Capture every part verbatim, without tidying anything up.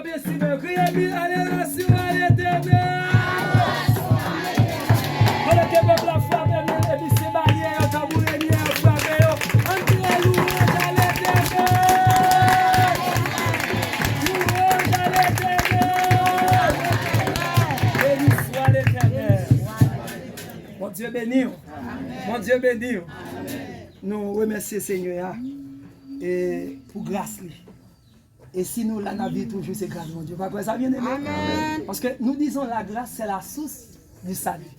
Byen si men, kriye bi, adoration à l'Éternel. Pandan ke pèp la frape men, epi se baryè yo, tanbourenye yo frape yo. Ann kriye louanj à l'Éternel. Louanj à l'Éternel. Béni soit l'Éternel. Bondye beni w. Bondye beni w. Nou remèsye Senyè a e pou gras li. E si nou la, n ap viv toujou, se gras Bondye. Ou pa kwè sa, byeneme? Amèn. Paske nous disons la grâce, c'est la source du salut.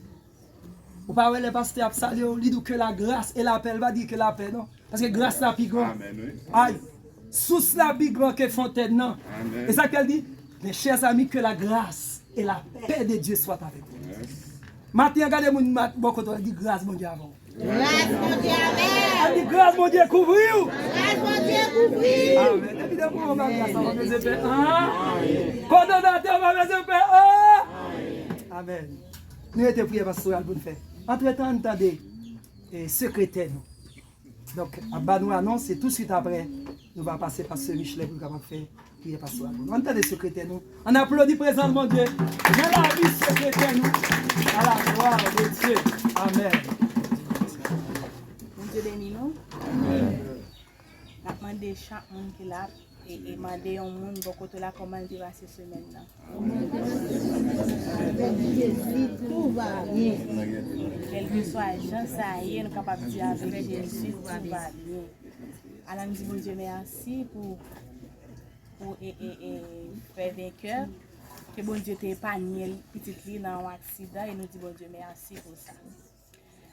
Ou pa wè lè pastè ap salye w, li di w que la grâce et la paix, li pa di que la paix, non. Paske gras la pi gran. Amèn, wi. Ay, sous la pi gran ke fontèn nan. Amèn. E sa ke l di, mes chers amis, que la grâce et la paix de Dieu soient avec vous. Yes. Maten an, gade moun mat-, bò kote w, di gras Bondye avè w. Gras Bondye avè w. Di gras Bondye kouvri w. Gras Bondye kouvri w. Amèn. Epi depi w anba gras la, w pa bezwen pè anyen. Kòdonatè, w pa bezwen pè anyen. Amèn. Nou rete priyè pastoral pou n fè. Antretan, ann tande, eh, sekretè nou. Donk, ap ba nou anons, e touswit apre, nou va pase pastè Michelet pou l kapab fè priyè pastoral pou nou. Ann tande sekretè nou. Ann aplodi prezans Bondye nan lavi sekretè nou. À la gloire de Dieu. Amèn. Bondye beni nou. Amèn. N ap mande chak moun ki la, e, e mande yon moun bò kote w la kòman l te pase semèn nan. Avèk Jezi, tout va byen. Kèlkeswa jan sa ye, nou kapab di, avèk Jezi, tout va byen. Ann di Bondye mèsi pou, pou e, e, e, frè Venkè, ke Bondye te epanye pitit li nan yon aksidan, e nou di Bondye mèsi pou sa.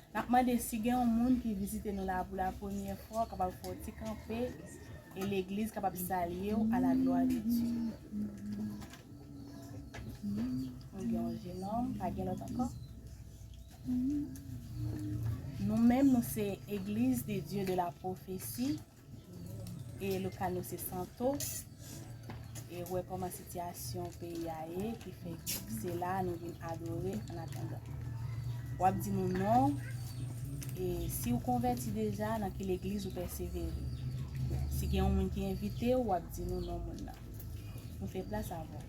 N ap mande si gen yon moun ki vizite nou la pou la premyè fwa, w kapab fè yon ti kanpe e legliz kapab salye w à la gloire de Dieu. Nou gen yon jenòm, pa gen lòt ankò? Nou menm, nou se Église des Dieux de la Prophétie. E lokal nou se Santo. E wè kòman sitiyasyon peyi a ye, ki fè se la nou vin adore an atandan. W ap di nou non, e si w konvèti deja, nan ki legliz ou pèsevere. Si gen yon moun ki envite w, w ap di nou non moun nan. Nou fè plas avè w.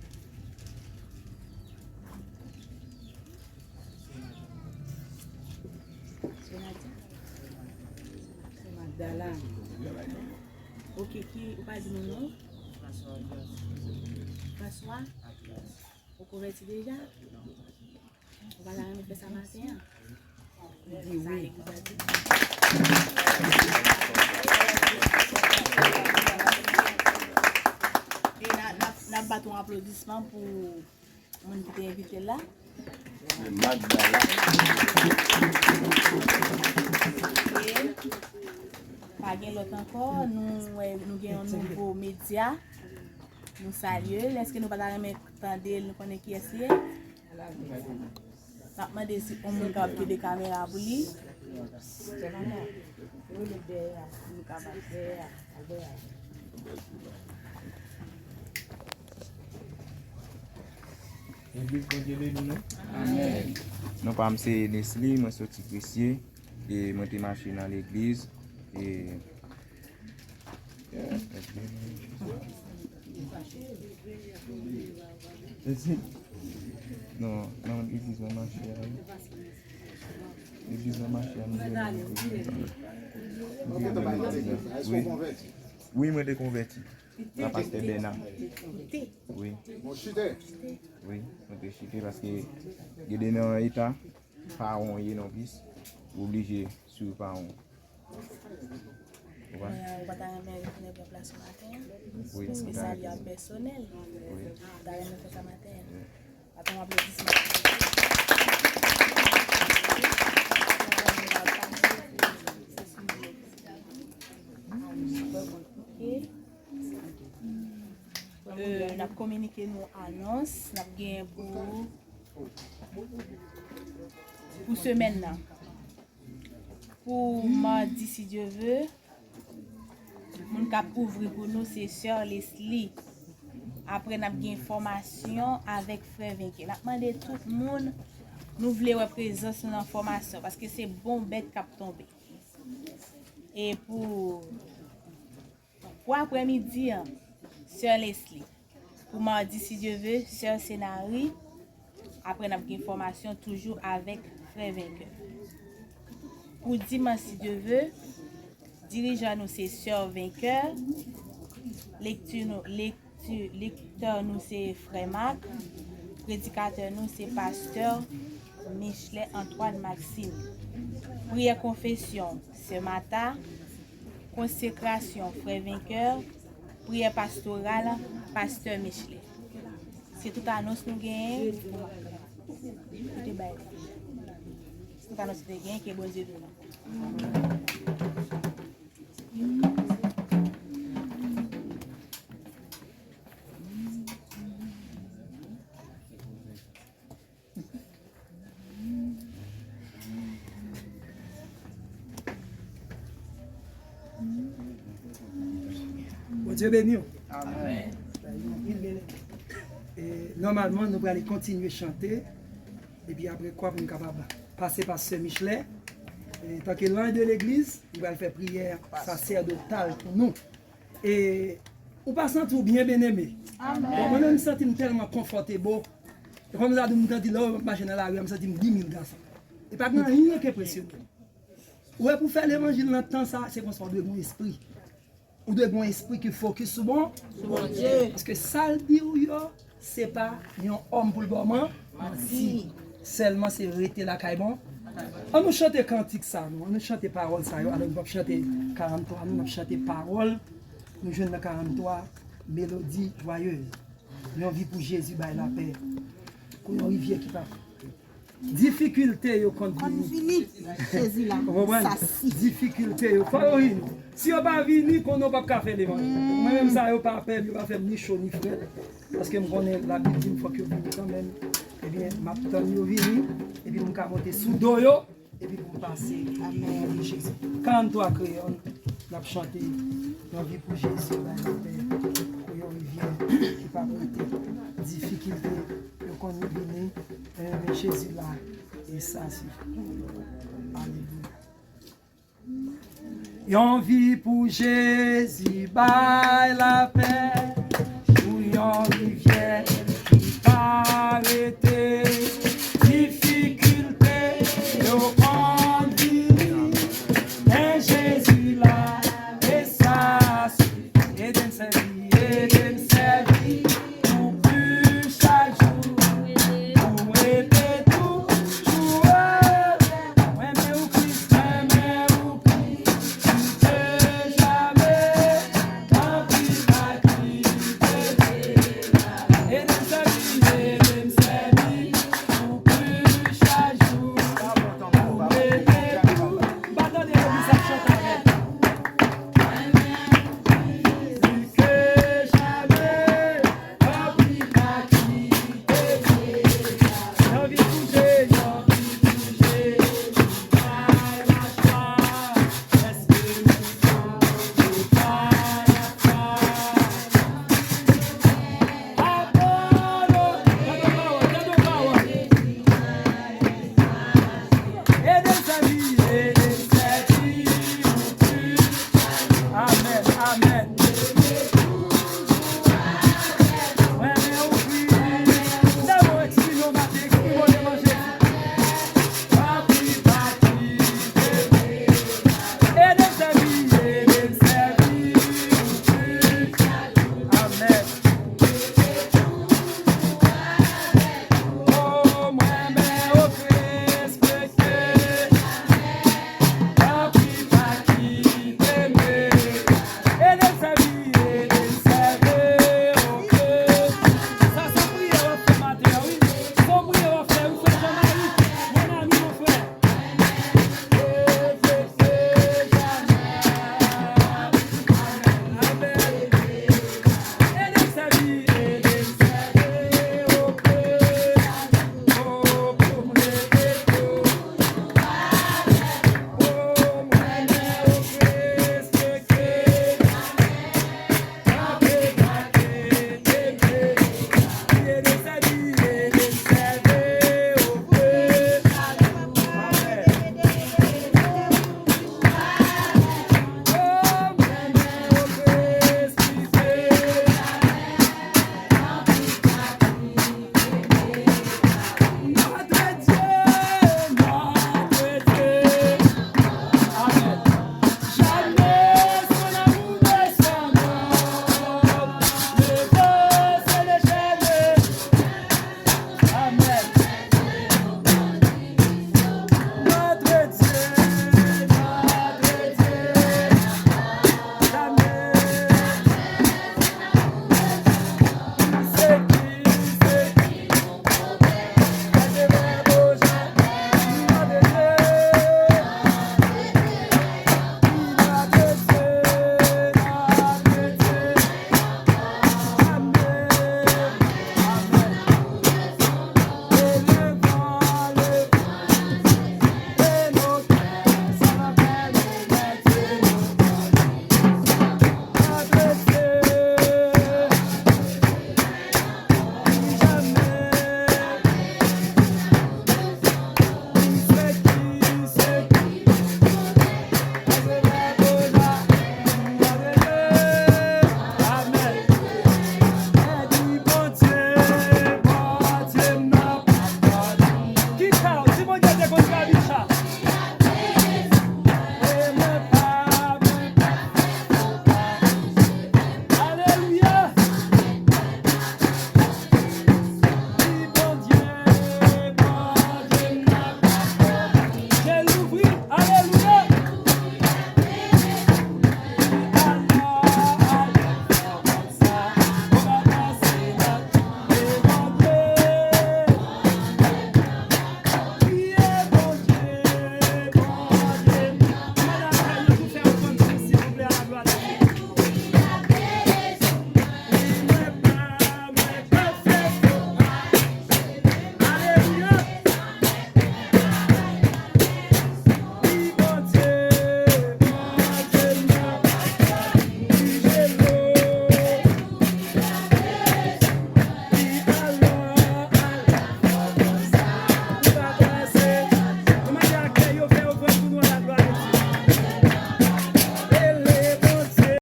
Se Nadia? Se Magdala. Ok, ki, ou pa di nou non? François. Ou konvèti deja? Ou pa ta renmen fè sa maten an? Di wi. E n a, n a, n a bat yon aplodisman pou moun ki te envite l la. Se Magdala. E pa gen lòt ankò, nou, nou gen yon nouvo medya. Nou salye l. Èske nou pa ta renmen tande l, nou konnen kiyès li ye? N ap mande si yon moun kapab kenbe kamera pou li. Nou kapab. Legliz Bondye beni nou. Amèn. Non pa m se Nesly, mwen soti Gresye, e mwen te mache nan legliz, e Non, nan legliz mwen mache a, wi. Legliz mwen mache a, m te vin legliz la. Wi. Wi, mwen te konvèti. Nan pastè Bèna. Wi. Wi, mwen te chite paske gen de nan eta, pawon ye non plis, ou oblije swiv pawon. Ou pa ta renmen retounen pran plas ou maten an? Wi, paske sa li a pèsonèl. Wi. Ou ta renmen fè sa maten an? Wi. Bat yon aplodisman. Ok. Euh, n ap kominike nou anons n ap gen pou, pou semèn nan. Pou madi, si Dye vle, moun k ap ouvri pou nou se Sè Leslie. Apre, n ap gen fòmasyon avèk Frè Venke. N ap mande tout moun, nou vle wè prezans nou nan fòmasyon, paske se bon bèt k ap tonbe. E pou Pou aprèmidi an, Sè Leslie. Pou madi, si Dye ve, sè Senari. Apre, n ap gen fòmasyon toujou avèk frè Venkè. Pou dimanch, si Dye ve, dirijan nou se sè Venkè. Lekti nou, lekti, lektè nou se frè Mak. Predikatè nou se pastè Michelet Antoine Maxime. Priyè konfesyon, sè Mata. Konsekrasyon, frè Venkè. Priyè pastoral, pastè Michelet. Se tout anons nou genyen. Koute bay la. Se tout anons nou te genyen, ke Bondye beni nou. Bondye beni w. Amèn. E, nòmalman, nou prale kontinye chante. Epi apre kwa, pou nou kapab pase pastè Michelet. E, tanke lwen de legliz, li pral fè priyè sasèdotal pou nou. E, ou pa santi w byen, byeneme? Amèn. Bon, mwen menm, m santi m tèlman konfòtebo. E kòm sa di, m santi lè w ap mache nan lari a, m santi m di mil gason. E pa gen anyen ki enpresyone m. Ou wè, pou fè levanjil nan tan sa, se konsa, ou dwe gen yon espri. Ou dwe gen yon espri ki fokis sou bon. Sou Bondye. Paske sa l di w yo, se pa yon òm pou l ba w man-, manti. Sèlman se rete lakay bon. An nou chante kantik sa, nou. An nou chante pawòl sa yo. Alò, nou p ap chante karannntwa, nou, n ap chante pawòl. Nou jwenn nan karannntwa, mélodie joyeuse. Yon vi pou Jezi bay lapè. Kou yon rivyè ki pa Difikilte yo konn vini. Konn vini, Jezi la. Ou konprann? Sa si. Difikilte yo, fò yo vini. Si yo pa vini, konnen w p ap ka fè levanjil. Mwen menm sa yo pa pè m, yo pa fè m ni cho ni frèt. Paske m konnen Labib di m fòk yo vini kanmenm. Ebyen, m ap tann yo vini, epi pou m ka monte sou do yo, epi pou m pase. Amèn. Jezi. Karannntwa kreyòl. N ap chante, yon vi pou Jezi bay lapè, kou yon rivyè ki p ap rete. Difikilte yo konn vini, men Jezi la, e sa se. Alelouya. Yon vi pou Jezi bay lapè, kou yon rivyè ki pa rete.